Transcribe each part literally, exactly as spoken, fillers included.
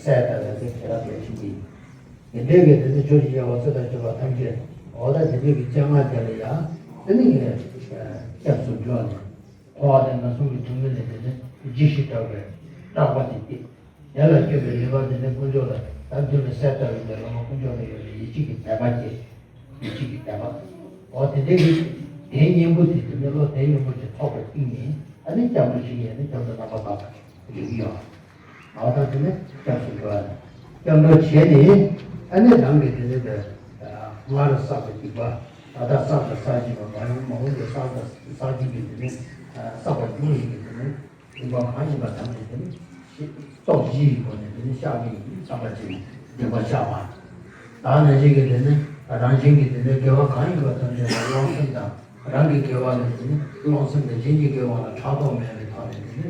སྲས་དང་ལ་དེ་ཁྱེད་རང་གལ་ཆེན་པོ་ཡིན། དེ་འདྲའི་གི་དེ་ནི་ཆོས་ཀྱི་དབྱེ་བ་ཚེ་དང་བཅས་པ་ཐམས་ཅད་འོ་ད་དེ་འདྲའི་གི་སྤྱན་སྔ་དེ་ལ་ཡང་དེ་ནི་སྐྱབས་སུ་འགྲོ་ནས་འཁོར་བ་དང་ངན་སོང་གི་སྡུག་བསྔལ་ལས་དེ་ནི་འཇིགས་ཤིང་སྐྲག་པའི་སྐྲག་པ་དེ་སྐྱེས། དེ་ལ་སྐྱོབ་པའི་ནུས་པ་དེ་ནི་དཀོན་མཆོག་ལ་ད་མདུན་ལ་གསལ་བཏབ་ཡོད་པའི་བླ་མ་དཀོན་མཆོག་ལ་ཡོད་པའི་ཡིད་ཆེས་ཀྱི་དད་པ་སྐྱེས། ཡིད་ཆེས་ཀྱི་དད་པ། འོ་དེ་འདྲའི་གི་དེའི་གཉེན་པོ་དེ་དེ་ནི་བློ་དེ་ཡོད་པོ་ཅིག་ཐོབ་པའི་སྟེང་ནས་ཨ་ནི་སྐྱབས་འགྲོ་ཞིག་ཡིན་ན་སྐྱབས་འགྲོ་རྣམ་པར་དག་པ་ཡོང་གི་ཡོད། འོ་ད་དེ་ནི་སྐྱབས་སུ་འགྲོ་བ་ནི་སྐྱབས་འགྲོ་བྱས་ནས་ཨ་ནི་རང་གི་དེ་ནི་དེ་སྔར་བསགས་པའི་སྡིག་པ་ད་ལྟ་བསགས་དང་བསགས་བཞིན་པ་མ་ཡོང་མ་འོངས་པའི་བསགས་དང་བསགས་བཞིན་པའི་དེ་ནི་བསགས་པ་རྒྱུ་ཡིན་གྱི་དེ་ནི། སྡིག་པ་གང་ཡིན་པ་ཐམས་ཅད་དེ་ནི་ཤེས་རྟོགས་བཞི་ཡི་སྒོ་ནས་དེ་ནི་བཤགས་པའི་བསམ་པ་ཅན་སྡིག་པ་བཤགས་པ། ད་ནང་བཞིན་གྱི་དེ་ནི་རང་བཞིན་གྱི་དེ་ནི་དགེ་བ་གང་ཡིན་པ་ཐམས་ཅད་ལ་རློམ་སེམས་དང་རང་གི་དགེ་བ་ལ་དེ་ནི་རློམ་སེམས་དང་གཞན་གྱི་དགེ་བ་ལ་ཕྲག་དོག་མེད་པའི་ཐོག་ནས་དེ་ནི་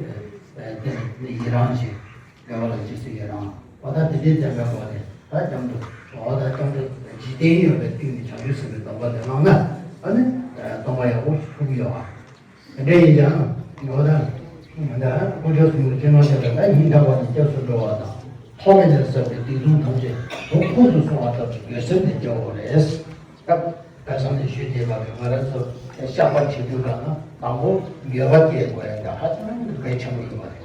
དེ་ནི་ཡི་རང་བྱེད། དགེ་བ་ལ་རྗེས་སུ་ཡི་རང་། འོ་ད་དེ་འདྲའི་བསྟན་པའི་སྒོ་ནས་ད་སྐྱབས་འགྲོ། འོ་ད་སྐྱབས་འགྲོ་འཇིག་རྟེན་ཡོད་པའི་དུས་ནས་བྱང་ཆུབ་སེམས་དཔའི་སྡོམ་པ་དེ་བླངས་ན་ཨ་ནི་སྡོམ་པ་ཡག་པོ་ཐོབ་ཀྱི་ཡོད་པ། དེ་འདྲ་ཡིན་ཀྱང་། འོ་ད། ད་དཀོན་མཆོག་གསུམ་གྱི་མཐུན་ལམ་བྱས་པ་ད་སྙིང་ཐག་པ་ནས་སྐྱབས་སུ་འགྲོ་བ་དང་། ཐོག་མེད་ནས་བསགས་པའི་སྡིག་ལྟུང་ཐམས་ཅད་དོ་ཁོང་དུ་སོང་བ་ལྟ་བུའི་འགྱོད་སེམས་དེ་སྐྱེ་བ་རེད། སྐབས་ག་ས་ནས་ཞུས་བསྡད་པ་རེད། ང་རང་ཚོ་བཤགས་པ་བྱེད་དུས་ག་ན་དང་པོ་འགྱོད་པ་སྐྱེ་དགོས་ཡ་ད་ཧ་ཅང་གལ་ཆེན་པོ་ཡོད་པ་རེད།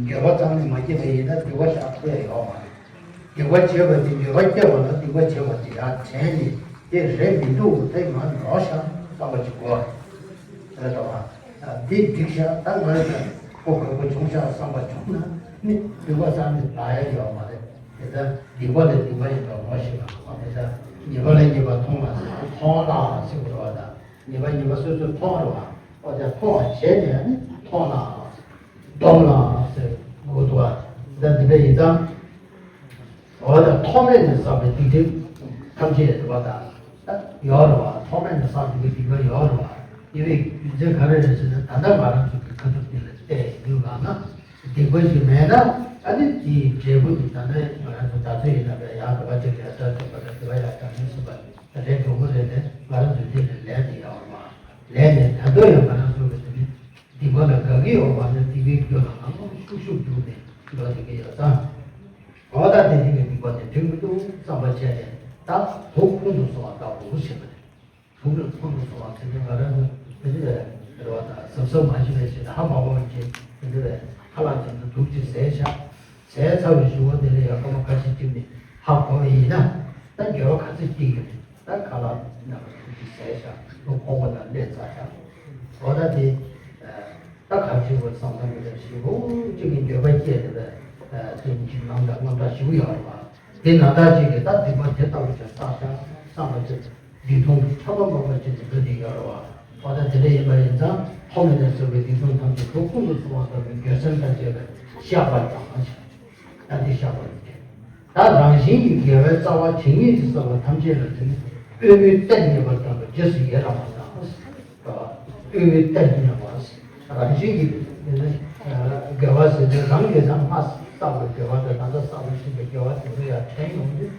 འགྱོད་པ་ཙམ་ནས་མ་སྐྱེས་པ་ཡིན་ན་སྡིག་པ་བཤགས་ཐུབ་ཡ་ཡོད་མ་རེད། སྡིག་པ་བྱས་པ་དེ་འགྱོད་པ་སྐྱེ་བ་ལ་སྡིག་པ་བྱས་པ་དེ་ཡང་དྲན་ནས་དེ་རེད་མི་འདུག་དེ་ང་ནོར་ཤག་བསམ་པ་ཅིག་དགོས་རེད། རེད་དོ། འདི་འགྲིག་ཤག་ད་ང་ཡང་གོ་དགོས་པ་བྱུང་ཤག་བསམ་པ་བྱུང་ན་ནི་སྡིག་པ་བསགས་ནས་ལ་ཡ་ཡོད་མ་རེད། དེ་ལྟར་སྡིག་པ་ལས་སྡིག་པ་ཡིན་པ་ངོ་ཤེས་པ་དང་དེ་ལྟར་ཉེས་པ་ལས་ཉེས་པ་མཐོང་བ་མཐོང་ལ་ཟེར་དགོས་པ་དང་། ཉེས་པ་ཉེས་པ་སོ་སོས་མཐོང་རུང་བ། ཨོ་དེ་མཐོང་བ་བྱས་ནས་ནི་མཐོང་ལ། སྡོམ་ལ་ཟེར་དགོས་འདུག་བ། ད་འདི་འདྲ་ཡིན་ཙང་། ཨོ་ད་ཐོག་མེད་ནས་བསགས་པའི་སྡིག་སྒྲིབ་ཐམས་ཅད་རེད་བ་ད། ད་ཡོད་རེད་བ། ཐོག་མེད་ནས་བསགས་པའི་སྡིག་པ་ཡོད་རེད་བ། དེ་བས་རྒྱུ་མཚན་ག་རེ་རེད་ཟེར་ན་ད་ལྟ་ང་རང་ཚོ་གི་ཁ་ཐུག་དེ་ལ་བལྟས་ཡོང་དུས་གང་ན། སྡིག་པ་ཞིག་མེད་ན་ཨ་ནི་དེའི་འབྲས་བུ་དེ་ད་ལྟ་ང་རང་ཚོ་ད་ཚོད་ཡིན་ན་བས་ཡང་དགེ་བ་ཅིག་རེད་ད་ཚོད་པ་དང་དགེ་བ་ཡང་དྲག་མིན་སུ་པ་རེད་འགྲོ་གི་རེད་དེ་ང་རང་ཚོ་འདི་ལ་ལས་དེ་ཡོད་རེད་བ། ལས་ནས་ད་དུང་ཡང་ང་རང་ཚོ་གི་དེ་ནི་སྡིག་པ་ལ་དགའ་གི་ཡོད་པ་ནི་སྡིག་པའི་རྒྱུ་ལ་ང་ཚོ་ཤུགས་ཤུགས་རྒྱུག་ནས་འགྲོ་བསྡད་ཀྱི་ཡོད་ཙང་། འོ་ད་དེ་རིང་གི་སྡིག་པ་དེ་འགྲིག་མི་འདུག་བསམ་པ་བྱས་ནས་ད་དུག་ཁོང་དུ་སོང་བ་ལྟ་བུ་ཞེས་པ་རེད། དུག་ལ་ཁོང་དུ་སོང་བ་ཟེར་ནས་ང་རང་ཚོ་དེ་འདྲ་བའི་རེ་བ་དང་གཟབ་གཟབ་མ་བྱས་པའི་ཞེ་ད་ཧ་མ་གོ་བའི་ཆེད་དེ་འདྲ་བའི་ཧ་ལམ་ཅན་དུ་དུག་ཅིག་བཟས་ཤག་བཟས་ཚར་བའི་གཞུག་གུ་དེ་ལ་ཡང་སྐར་མ་ཁ་ཤས་ཅིག་ནས་ཧ་གོ་བ་ཡིན་ན་ད་འགྱོད་པ་ག་ཚོད་སྐྱེ་གི་རེད། ད་ཁ་ལག་ནང་ལ་ཐུག་གི་ཟས་ཤག་ལོ་ཁོག་པ་ལ་སླེབས་ཚར་ཤག་འོ་ད་དེ་ད་ག་ཞིག་པོ་བསམ་བློ་མི་འདྲ་ཞིག་པོ་གཅིག་གི་འགྱོད་པ་སྐྱེས་ཏེ་བས་དེ་གཅིག་ནང་ལ་དངངས་སྐྲག་ཞིག་པོ་ཡོད་རེད་བ། དེ་ནང་ལྟར་གཅིག་གིས་ད་སྡིག་པ་དེ་ལྟ་བུ་ཅིག་བསགས་ཤག་བསམ་པ་ཅིག་སྡིག་ལྟུང་ཕྲ་མ་མང་པོ་ཅིག་ཏུ་འགྲོ་བསྡད་ཡོད་རེད་བ། འོ་ད་དེ་འདྲ་ཡིན་པ་ཡིན་ཙང་ཐོག་མེད་ནས་བསགས་པའི་སྡིག་ལྟུང་ཐམས་ཅད་དོ་ཁོང་དུ་སོང་བ་ལྟ་བུའི་འགྱོད་སེམས་དང་བཅས་པའི་བཤགས་པ་དང་ཞེས། ད་འདི་བཤགས་པ་ཡིན་ཏེ། ད་རང་བཞིན་གྱིས་དགེ་བའི་རྩ་བ་ཇི་སྙེད་ཅིག་བསགས་པ་ཐམས་ཅད་ལ་དེ་ནི་དབུལ་པོའི་གཏེར་རྙེད་པ་ལྟ་བུ་རྗེས་སུ་ཡི་རང་བ་དང་། དབུལ་པོའི་གཏེར་རྙེད་པ། རང་བཞིན་གྱིས་དེ་ནི་དགེ་བ་ཟེར་དུས་རང་གིས་རང་སྔར་བསགས་པའི་དགེ་བ་དང་ད་ལྟ་བསགས་པ་བཞིན་གྱི་དགེ་བ་དེ་ཚོ་ཡང་དྲན་ཡོང་དུས་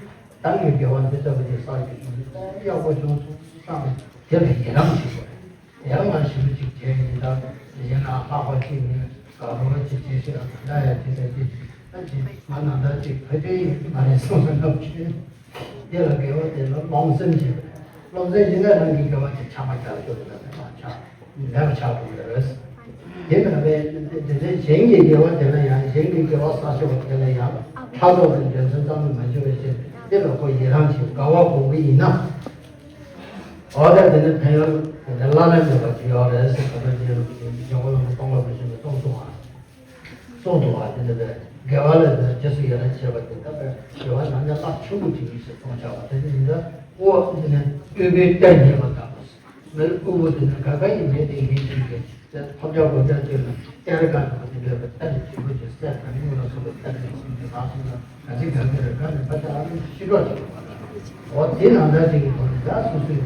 རང་གི་དགེ་བ་འདི་ལྟ་བུ་དེ་བསགས་ཀྱི་བྱུང་དུས་ཡག་པོ་བྱུང་སོང་བསམ་ནས་དེ་ལ་ཡི་རང་བྱེད་དགོས། ཡང་ང་ཞེ་པོ་ཅིག་བྱས་ཡིན་ད། ཡིན་ན་ལྷག་པ་ཅིག་ནི་དགའ་པོ་ཅིག་བྱེད་ཤེས་ད་ལྟ་ཡང་དེ་ལྟ་ཅིག་ད་ཅིག་ང་ནང་ལྟར་ཅིག་ཕ་ཆོས་ཡིན་མ་རེད་སོང་ཟེར་ལབ་ཆོས། དེ་ལ་དགེ་བ་དེ་ལ་རློམ་སེམས་བྱེད་པ་རེད། རློམ་སེམས་བྱེད་ན་རང་གི་དགེ་བ་དེ་ཆག་མ་རྒྱག་ཆོག་གི་ད་ལྟ་མ་ཆག་མེད་པ་ཆག་དགོས་ཀྱི་རེད། དེ་མ་རེད་དེ་ནས་གཞན་གྱི་དགེ་བ་དེ་ལ་ཡང་གཞན་གྱི་དགེ་བ་བསགས་ཆོག་པ་དེ་ལ་ཡང་ཕྲག་དོག་དང་འགྲན་སེམས་ཙམ་དུ་མ་བྱེད་པ་བྱས་དེ་ལ་ཁོ་ཡི་རང་བྱེད་དགའ་བ་དགོས་ཀྱི་ཡིན་ན། འོ་ད་དེ་ནི་ཕན་ཡོན་དེ་ནི་བླ་ན་མེད་པ་ཅིག་ཡོད་རེད་ཟེར་ག་ཚོད་ཅིག་ཡོད་ཀྱི་འཇམ་མགོན་བླ་མ་སྟོང་ལོ་མི་ཤེས་པའི་གསུང་གསུང་བ། གསུང་འདུག་བ་དེ་འདྲ་བས་དགེ་བ་ལ་དེ་རྗེས་སུ་ཡི་རང་བྱེད་པ་དེ་ལྟ་བུའི་དགེ་བ་ནང་ནས་རླབས་ཆེན་པོ་ཅིག་ཡིན་ཞེས་གསུངས་བཞག་པ་དེ་ནི་ཡིན་ད་ཨོ་དེ་ནི་དབུལ་པོའི་གཏེར་རྙེད་པ་ལྟ་བུ་མི་དབུལ་པོ་དེ་ནི་ག་ག་ཡིན་མེད་དེ་ཡིན་ཞིག་གི་དེ་ཐོབ་བྱ་གོ་བྱ་ཅིག་ལ། ཤར་ག་དང་དེ་འདྲ་བའི་ཐ་དད་ཆེན་པོ་ཅིག་སེ་བ་ནི་ལ་སོགས་པའི་ཐ་དད་ཆེན་པོ་ཅིག་ལ་སོགས་ན་ག་ཚིག་ག་ཚིག་རེ་ག་ནས་ཕ་ཆ་ཨ་རུ་ཤི་གྲོགས་ཅིག་ཡོད་པ་དང་། འོ་དེ་ནང་ལྟར་ཅིག་གི་ཐོག་ནས་ད་སོ་སོའི་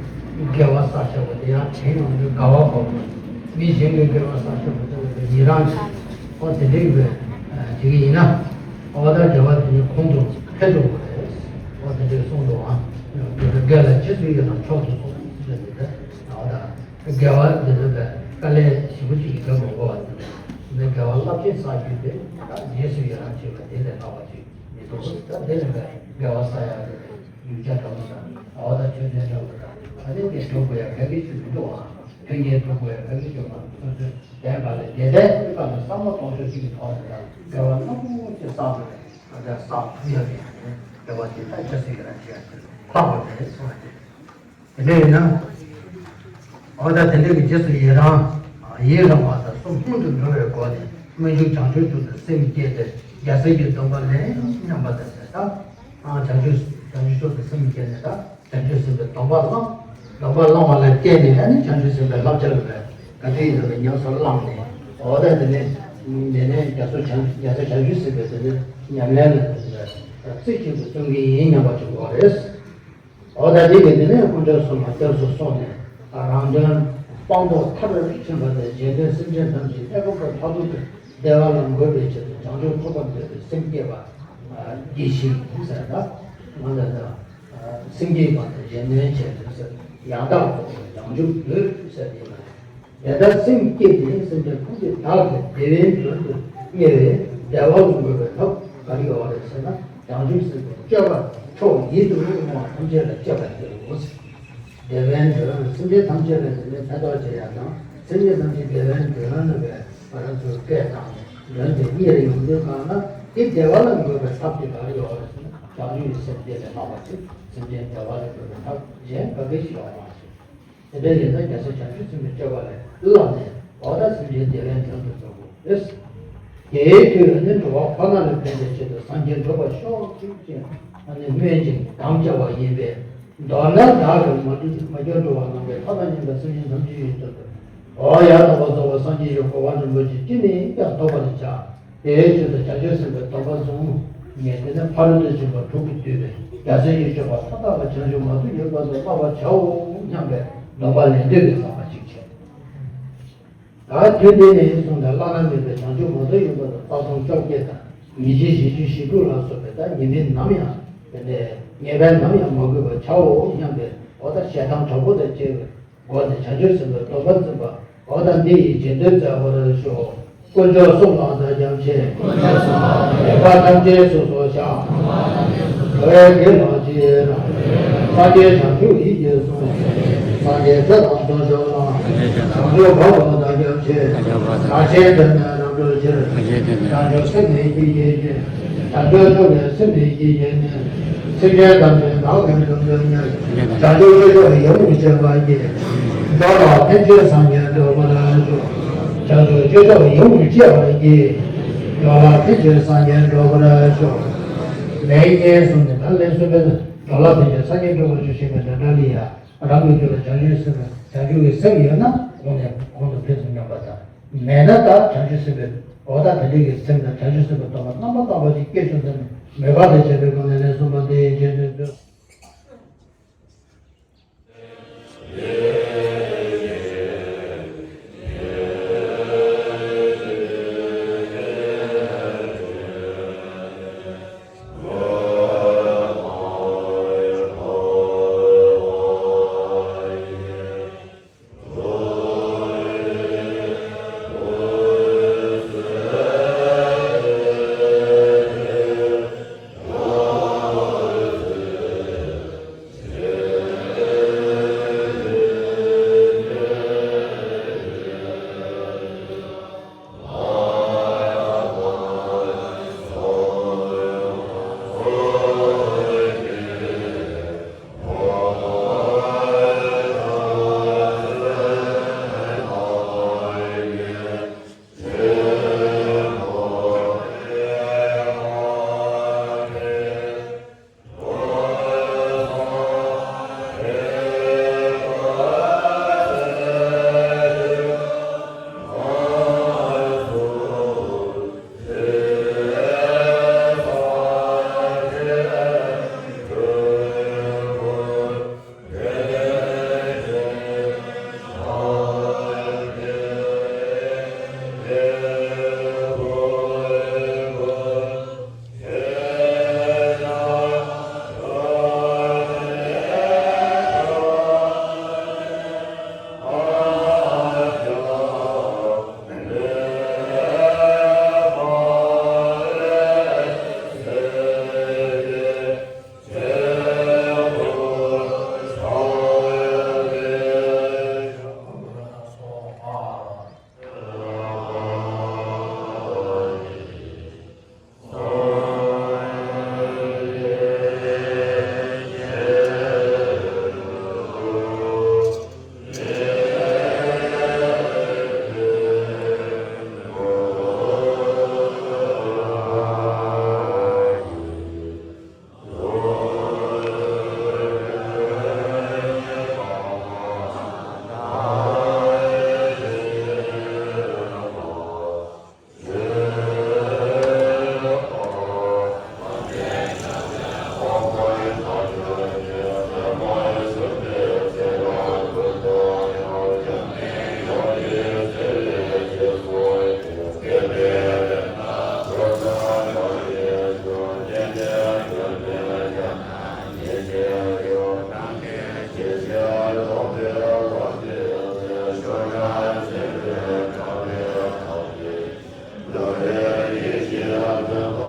དགེ་བ་བསགས་བཞག་པ་དེ་ཡང་དེའི་ནང་དུ་དགའ་བ་འཁོར་བ། མི་གཞན་གྱི་དགེ་བ་བསགས་བཞག་པ་དེ་ལ་ཡི་རང་བྱེད། འོ་དེ་འདྲའི་བའི་ཅིག་ཡིན་ན། འོ་ད་དགེ་བ་དེ་ནི་ཁོང་དུ་འཕེལ་འགྲོ་དགོས་རེད། འོ་དེ་འདྲའི་གསུངས་འདུག་ཨང་། དགེ་བ་དགེ་ལ་རྗེས་སུ་ཡི་རང་མཆོག་ཏུ་གསུངས་ཟེར་ནས་ད་འོ་ད། དགེ་བ་འདི་ལ་དཀའ་ལས་ཞེ་པོ་ཅིག་བརྒྱབ་མི་དགོས་པ་དེ། འདི་དགེ་བ་རླབས་ཆེན་བསགས་རྒྱུ་དེ་ད་རྗེས་སུ་ཡི་རང་བྱེད་པ་དེ་ལས་ལྷག་པ་ཅིག་མི་འདུག་ད་དེ་ལས་པའི་དགེ་བ་བསགས་ཡག་དེ་ཡུལ་ཆ་འདྲ་པོ་དང་ཨ་བ་དང་ཆོས་ཚན་འདྲ་པོ་དང་ཨ་ནི་དེ་སྒྲུབ་དགོས་ཡག་ག་གེ་ཅིག་མི་འདུག་ཨ། ཕན་ཡོན་སྒྲུབ་དགོས་ཡག་ག་གེ་ཅིག་མ་འདུག་སོ་སོའི་བདེན་པ་ལས་བདེ་བདེ་སྤྱོད་པ་ལ་བསམ་བློ་གཏོང་ཕྱོགས་ཅིག་གི་ཐོག་ནས་ཡང་དགེ་བ་རླབས་པོ་ཆེ་བསགས་དགོས་ཡག་དགེ་བ་བསགས་ཐུབ་ཡག་གི་ཡང་དེ་དགེ་བ་དེ་ད་རྗེས་སུ་ཡི་རང་བྱེད་ཡག་དེ་ལྷག་པ་རེད་གསུངས་པ་དེ། དེ་འདྲ་ཡིན་ན། འོ་ད་དེ་འདྲ་གི་རྗེས་སུ་ཡི་རང་། ཡི་རང་བ་དང་གསུམ་སྔོན་དུ་འགྲོ་བའི་སྒོ་ནས་སྨོན་འཇུག་བྱང་ཆུབ་མཆོག་ཏུ་སེམས་བསྐྱེད་དེ་རྒྱལ་སྲས་ཀྱི་སྡོམ་པ་ལེན་སྙམ་པ་དང་ཟེར་ད། བྱང་ཆུབ་བྱང་ཆུབ་མཆོག་ཏུ་སེམས་བསྐྱེད་ནས་ད་བྱང་ཆུབ་སེམས་དཔའི་སྡོམ་པ་བླངས། སྡོམ་པ་བླངས་པ་ལ་བརྟེན་ནས་ཨ་ནི་བྱང་ཆུབ་སེམས་དཔའི་བསླབ་བྱ་ལ་བས་ག་དུས་ཡིན་ན་ཉམས་སུ་བླངས་ནས། འོ་ད་དེ་ནས་དེ་ནས་རྒྱལ་སྲས་བྱང་རྒྱལ་སྲས་བྱང་ཆུབ་སེམས་དཔའི་དེ་ནས་ཉམས་ལེན་ལ་དེ་ནས་རྩེ་གཅིག་ཏུ་བརྩོན་གྱི་ཡིན་སྙམ་པ་ཅིག་དགོས་རེད། འོ་ད་དེ་གིས་དེ་ནས་དཀོན་མཆོག་གསུམ་ལ་སྐྱབས་སུ་སོང་ནས་རང་དོན་སྤངས་རྟོགས་མཐར་ཕྱིན་པ་དང་གཞན་དོན་སེམས་ཅན་ཐམས་ཅད་གནས་སྐབས་ཀྱི་མཐར་ཐུག་གི་བདེ་བ་ལ་འགོད་པའི་ཆེད་དུ་བྱང་ཆུབ་ཐོབ་པར་འདོད་པའི་སེམས་བསྐྱེད་པ་དགྱེས་ཤིང་ཟེར་ད། ང་ལ་ད་སེམས་བསྐྱེད་པ་དང་གཞན་དོན་བྱེད་དུ་ཟེར་ཡང་དག་རྫོགས་པའི་བྱང་ཆུབ་འདོད་ཟེར་དེ་ལ། དེ་ལྟར་སེམས་བསྐྱེད་དེ་སེམས་ཅན་ཐམས་ཅད་བདག་གི་བདེ་བའི་དོན་དུ་གཉེར་བའི་བདེ་བ་ལ་འགོད་པའི་ཐབས་ག་རེ་ཡོད་རེད་ཟེར་ན། བྱང་ཆུབ་སེམས་དཔའི་སྤྱོད་པ་མཆོག་ཡིད་དུ་འོང་བ་ཐམས་ཅད་ལ་སྤྱད་པ་དེའོ། བདེ་བའི་དོན་སེམས་ཅན་ཐམས་ཅད་ལ་དེ་ནས་ཕན་ཐོགས་བྱེད་ཡག་དང་སེམས་ཅན་ཐམས་ཅད་བདེ་བའི་དོན་ལ་བས་ང་རང་ཚོའི་སྐད་དང་དོན་དེ་གཉེར་ཡོང་དུས་གང་ན་དེ་བདེ་བ་ལ་འགོད་པའི་ཐབས་དེ་ག་རེ་ཡོད་རེད་ཟེར་ན། བྱང་ཆུབ་ཀྱི་སེམས་དེ་ལས་ལྷག་པ་ཅིག་སེམས་ཅན་བདེ་བ་ལ་འགོད་པའི་ཐབས་གཞན་ག་གེ་ཞིག་ཡོད་མ་རེད། དེ་འདྲ་ཡིན་ན་རྒྱལ་སྲས་བྱང་ཆུབ་སེམས་དཔའི་སྤྱོད་པ་ལས་བསླབས་ནས་འོ་ད་སེམས་ཅན་བདེ་བའི་དོན་དུ་འགྲོ་དགོས་རེད། དེའི་དུས་ནི་འགྲོ་བ་ཁོ་ན་ལ་ཕན་པའི་ཆེད་དུ་སངས་རྒྱས་འགྲུབ་པར་ཤོག་ཅེས་སྨོན་ཅིང་དམ་བཅའ་བ་ཡིན་པས། མདོར་ན་བདག་གིས་མ་གྱུར་འགྲོ་བ་ནམ་མཁའི་མཐའ་དང་མཉམ་པའི་སེམས་ཅན་ཐམས་ཅད་ཡོད་དོ། འོ་ཡང་དག་པར་རྫོགས་པའི་སངས་རྒྱས་ཀྱི་གོ་འཕང་རིན་པོ་ཆེ་ཅི་ནས་ཀྱང་ཐོབ་པར་བྱ། དེའི་ཆེད་དུ་བྱང་ཆུབ་སེམས་དཔའི་སྡོམ་པ་བཟུང་། ངས་དེ་ནས་ཕ་རོལ་ཏུ་ཕྱིན་པ་དྲུག་གིས་བསྡུས་པའི་རྒྱལ་སྲས་ཀྱི་སྤྱོད་པ་མཐའ་དག་ལ་བྱང་ཆུབ་མ་ཐོབ་ཡོད་པ་དང་བསླབ་པར་བྱའོ་སྙམ་པའི་སྡོམ་པ་ལེན་འདོད་པའི་བསམ་པ་གཅིག་བྱས། ད་དུས་འདི་ནས་བཟུང་སྟེ་བླ་ན་མེད་པའི་བྱང་ཆུབ་མ་ཐོབ་ཡོད་པ་དང་རྩ་ལྟུང་བཅོ་བརྒྱད་དང་ཉེས་བྱས་བཞི་བཅུ་ཞེ་དྲུག་ལ་སོགས་པའི་ད་ཉེས་དམིགས་ནམ་ཡང་དེ་ནས་ཉེས་པ་ནམ་ཡང་མ་གོས་པར་བྱའོ་སྙམ་པའི་འོ་ད་ཞེ་སྡང་དྲག་པོ་དང་བཅས་པའི་སྒོ་ནས་བྱང་ཆུབ་སེམས་དཔའི་སྡོམ་པ་བཙུན་པ། འོ་ད་འདི་ཡི་རྗེས་ཟློས་མཛད་པར་ཤོག་དཀོན་མཆོག་གསུམ་ལ་བདག་སྐྱབས་མཆི། དགོངས་པ་ཐམས་ཅད་སོ་སོར་བཤགས། འགྲོ་བའི་དགེ་སློང་ཅི་ཡིན་རུང་། སངས་རྒྱས་བྱང་ཆུབ་ཡིད་ཀྱིས་བཟུང་། སངས་རྒྱས་ཆོས་དང་ཚོགས་མཆོག་ལ། བྱང་ཆུབ་བར་དུ་བདག་སྐྱབས་མཆི། བདག་གཞན་དོན་ནི་རྣམ་གྲོལ་ཕྱིར། བྱང་ཆུབ་སེམས་ནི་ཡིད་ཀྱི་ཡེ་ཤེས། བྱང་ཆུབ་མཆོག་གི་སེམས་ནི་ཡིད་ཀྱི་ཡེ་ནས། སེམས་ཅན་ཐམས་ཅད་བདག་གིས་སྒྲུབ་ཐུབ་ནས། བྱང་ཆུབ་སྤྱོད་མཆོག་ཡིད་འོང་བྱེད་པར་བགྱི། འགྲོ་ལ་ཕན་ཕྱིར་སངས་རྒྱས་འགྲུབ་པར་ཤོག་བྱང་ཆུབ་སྤྱོད་མཆོག་ཡིད་འོང་བྱེད་པར་བགྱི། འགྲོ་ལ་ཕན་ཕྱིར་སངས་རྒྱས་འགྲུབ་པར་ཤོག་ལན་གཉིས་གསུངས་ནས་ད་ལན་གསུམ་པའི་འགྲོ་ལ་ཕན་ཕྱིར་སངས་རྒྱས་འགྲུབ་པར་ཤོག་ཞེས་པའི་འདྲ་འདྲ་ལ་ཡང་རང་གི་རྒྱུད་ལ་བྱང་ཆུབ་སེམས་བྱང་ཆུབ་ཀྱི་སེམས་ཡོད་ན་གོང་ནས་གོང་དུ་འཕེལ་ཚུལ་སྙམ་པ་དང་། མེད་ན་ད་བྱང་ཆུབ་སེམས་དཔའི་འོ་ད་དེ་འདྲ་གི་སེམས་དང་བྱང་ཆུབ་སེམས་དཔའི་སྡོམ་པ་རྣམ་པར་དག་པ་ཅིག་སྐྱེ་བྱུང་ཚེ་ནི་མོས་པ་དང་བཅས་པའི་སྒོ་ནས་ལན་གསུམ་པ་འདི་ཡི་རྗེས་ཟློས་མཛོད།